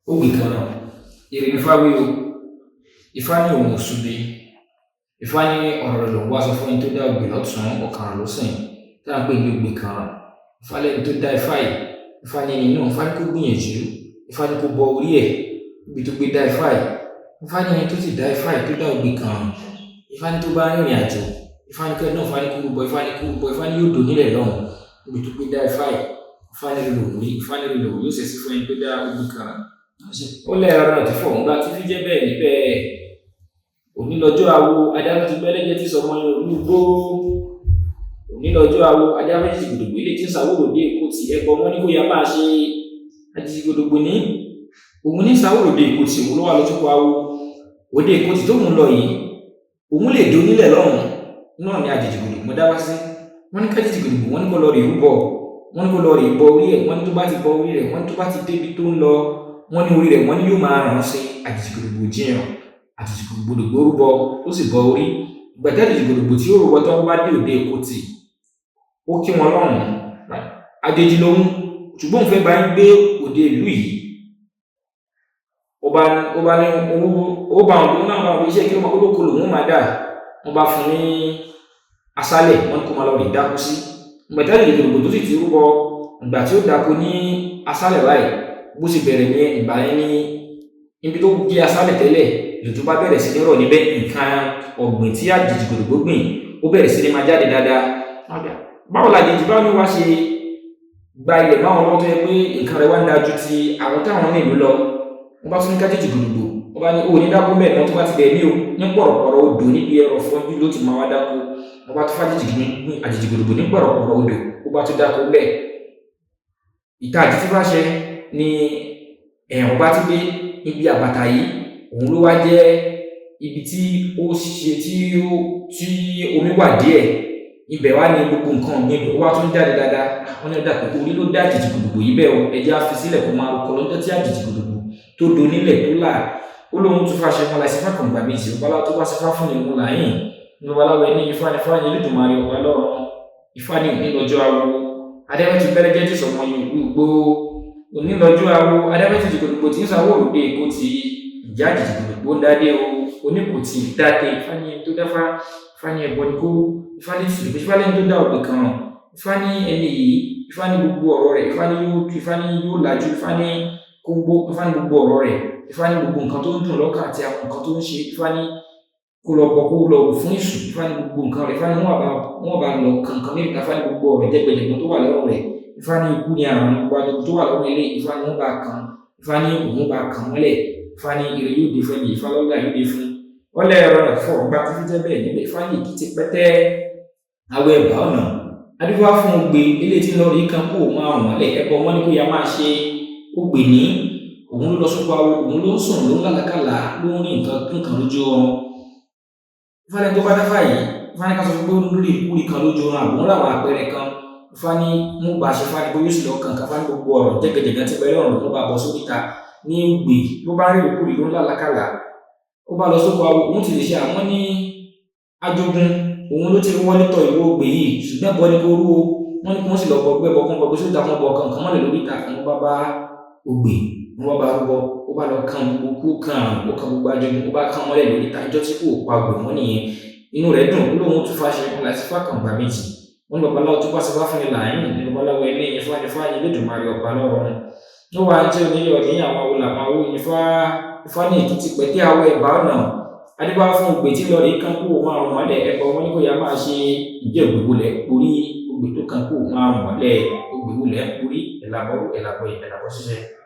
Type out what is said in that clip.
Ó gbè kan náà èrè ní fáwí o. Ifá ní òun ò súbi. Ifá ní ọ̀rọ̀ rẹ̀ lòun wá sọ fún ẹni tó dá ògbè lọ́tún ọ̀kàràn lọ́sìn tá à ń pè ní ògbè kànràn. Ifá lẹ́ni tó dá ifá yìí, ifá ní ẹni náà, ifá ní kó gbìyànjú, ifá ní kó bọ orí ẹ̀ níbi tó gbé dá ifá yìí. Ifá ní ẹni tó sì dá ifá yìí tó dá ògbè kànràn, ifá ní tó bá rìnrìn àjò, ifá ní kẹ́ náà, ifá ní kó rúbọ, ifá ní kó rúbọ, ifá ní yóò dò nílẹ̀ lọ́hùn níbi tó gbé dá ifá yìí. Ifá ní lòun rí, ifá ní lòun yóò ṣẹ̀ṣẹ̀ fún ẹni tó dá ògbè kànràn. Ó lẹ́ẹ̀rọ náà ti fọ̀ ńgbà tí fi jẹ́ bẹ́ẹ̀ níbẹ̀. Òní lọ́jọ́ awo adáfẹ́ ti gbẹ́lẹ́jẹ́ tí sọmọ yẹn olúgbó. Òní lọ́jọ́ awo adáfẹ́ ti gbòdògbò ilé tí ń sàwòrò dé èkó ti ẹbọ wọn ní kó ya máa ṣe ajígbòdògbò ní. Òun ní sàwòrò dé èkó ti òun ló wà lójúkọ awo. Òde èkó ti tóun lọ yìí, òun lè dé onílẹ̀ lọ́hùn náà ni àjèjì gbòdògbò dá wá sí. Wọ́n ní kájèjì gbòdògbò, wọ́n ní kó lọ rè rúbọ, wọ́n ní kó lọ rè bọ orí ẹ̀, wọ́n ní tó bá ti bọ orí rẹ̀, wọ́n ní tó bá ti débi tó ń lọ, wọ́n ní orí rẹ̀, wọ́n ní yóò máa ràn án sí. Àjèjì gbòdògbò jiyàn, àjèjì gbòdògbò rúbọ, ó sì bọ orí. Ìgbà tí àjèjì gbòdògbò tí ó rúbọ tán, ó bá dé òde Èkótì, ó kí wọn lọ́hùn-ún. Àjèjì lòun, ṣùgbọ́n òun fẹ́ bá ń gbé òde ìlú yìí. Ó bá ní ó bá òun náà bá òun iṣẹ́ kí ó lóko lòun máa dà. Wọ́n bá fún ní aṣálẹ̀, wọ́n ní kó máa lọ rè dáko sí. Ìgbà tí àjèjì gbòdògbò tó sì ti rúbọ, ìgbà tí ó dáko ní aṣálẹ̀ báyìí, bó ṣe bẹ̀rẹ̀ ní ìgbà yẹn ní ibi tó jẹ́ aṣálẹ̀ tẹ́lẹ̀, lòjò bá bẹ̀rẹ̀ sí ní rọ̀ níbẹ̀, nǹkan ọ̀gbìn tí àjèjì gbòdògbò gbìn ó bẹ̀rẹ̀ sí ní máa jáde dáadáa. Báwo làjèjì báwo ni wá ṣe gba ilẹ̀ máwọn lọ́wọ́ tó yẹ pé nǹkan rẹ̀ wá ń dájú ti àwọn táwọn ní ìlú lọ? Wọ́n bá tún ní kájèjì gbòdògbò, wọ́n bá ní ó ní dáko bẹ́ẹ̀ ni wọ́n tó bá ti bẹ̀ ní o ní pọ̀rọ̀pọ̀rọ̀ odò níbi ẹrọ̀ fún bí ló ti máa wá dáko. Wọ́n bá tún fájèjì àjèjì gbòdògbò ní pọ̀rọ̀pọ̀rọ̀ odò, ó bá tún dáko bẹ́ẹ̀. Ìta àti tí bá ṣe ni ẹ̀wọ̀n bá ti dé ibi àbàtà yìí, òun ló wá jẹ́ ibi tí ó ṣe tí omi wà díẹ̀. Ibẹ̀ wá ní gbogbo nǹkan ọ̀gbìn ó wá tún jáde dáadáa. Wọ́n ní ọ̀dà pé orí ló dá àjèjì gbòdògbò yìí bẹ́ẹ̀ o, ẹja fi sílẹ̀ kó máa kọ lọ́jọ́ tí àjèjì gbòdògbò tó do nílẹ̀ tó là. Ó lóun tún fàṣẹ wọn láìsí fákàn gbà méjì, babaláwo tó bá ṣe fá fún ni òun láyìn. Ní babaláwo ẹni ifá ni fáyín Olódùmarè ọba lọ́run. Ifá ní òní lọ́jọ́ awo adẹ́fẹ́ ti bẹ́rẹ́jẹ́ tí sọmọ yìí gbogbo. Òní lọ́jọ́ awo adẹ́fẹ́ ti gbòdògbò tí ń sàwọ́ òde èkó ti ìjà àjèjì gbòdògbò ń dádé o. Oníkò tí ń dáde. Ifá ní ẹni tó dáfá, ifá ní ẹbọ ní kó, ifá ní tìlù, ifá lẹ́ni tó dá ògbè kan ràn. Ifá ní ẹni yìí, ifá ní gbogbo ọ̀rọ̀ rẹ̀, ifá ní yóò tú, ifá ní yóò lajú, ifá ní kó gbó, ifá ní gbogbo ọ̀rọ̀ rẹ̀, ifá ní gbogbo nǹkan tó ń dùn lọ́kàn àti àwọn nǹkan tó ń ṣe, ifá ní kó lọ bọ kó lọ wò fún ìṣù, ifá ní gbogbo nǹkan rẹ̀, ifá ní wọ́n bá lọ kankan ní ifá ní gbogbo ọ̀rọ̀ jẹ́gbẹ̀jẹ̀gbọ́n tó wà lọ́rùn rẹ̀, ifá ní ikú ní àrùn gbogbo ajogun tó wà lọ́rùn ilé, ifá ní wọ́n bá kan, ifá ní òun bá kan mọ́lẹ̀, ifá ní ire yóò dé fún ẹni, ifá lọ́lá yóò dé fún. Wọ́n lẹ́ ẹ̀rọ rẹ̀ fọ̀ ọgbà tó fi jẹ́ bẹ́ẹ̀ níbẹ̀. Ifá ní èkìtì pẹ́tẹ́ awọ ẹ̀bá ọ̀nà adúgbò fún ògbè ilé tí ń lọ rí kan kó òun àrùn mọ́lẹ̀ ẹbọ wọn ní kó ya máa ṣe. Ògbè ní òun ló lọ sóko awo, òun ló ń sùn, ló ń lálàkàlà, ló ń rí nǹkan nǹkan lójú oorun. Ifá ní tó bá dáfà yìí, ifá ní ká sọ fún pé ó ń rí ìkúri kan lójú oorun àbò ń láwọn àpẹẹrẹ kan. Ifá ní mú bá ṣe, ifá ní bóyá ó sì lọ kàn kan, ifá ní gbogbo ọ̀rọ̀ jẹ́gẹjẹ̀gẹ́ ti bẹ̀rẹ̀ ọ̀run ló bá bọ́ sórí ta ní ògbè ló bá rí ìkúri ló ń lálàkàlà. Ó bá lọ sóko awo, òun ti lè ṣe àwọn ní ajogun, òun ló ti wọlé tọ ìwọ ògbè yìí, ṣùgbọ́n bọ́ ní kó rú o. Wọ́n ní kí wọ́n sì lọ bọ gbẹ́bọ kán bọ gbé sódà kán bọ kankan mọ́lẹ̀ lórí ìta. Wọ́n bá bá ògbè, wọ́n bá rúbọ, ó bá lọ kan gbogbo kú kan àrùn, ó kan gbogbo ajogun, ó bá kán mọ́lẹ̀ lórí ìta. Ìjọ tí kò pa ògbè mọ́ nìyẹn. Inú rẹ̀ dùn, ó lóun tún fàṣẹ wọn láti fákàn gbà méjì. Wọ́n ní babaláwo tó bá ṣe fá fún ni làáyìn, ní babaláwo ẹni ifá ni fáyín Olódùmarè ọba lọ́run. Ó wá jẹ́ onílé ọ̀dẹ́ àwọn awo làwọn awo ifá. Ifá ní èkìtì pẹ̀tẹ́ awọ ẹ̀bá ọ̀nà adébá fún ògbè tí lọ rí kan kó márùn mọ́lẹ̀ ẹbọ wọn ní kó ya máa ṣe. Ìjẹ́ ògbèwolẹ̀ orí ògbè tó kan kó márùn mọ́lẹ̀ ògbèwolẹ̀ orí ẹ̀làbọ̀ ẹ̀làbọ̀ ẹ̀làbọ̀ ṣiṣẹ́.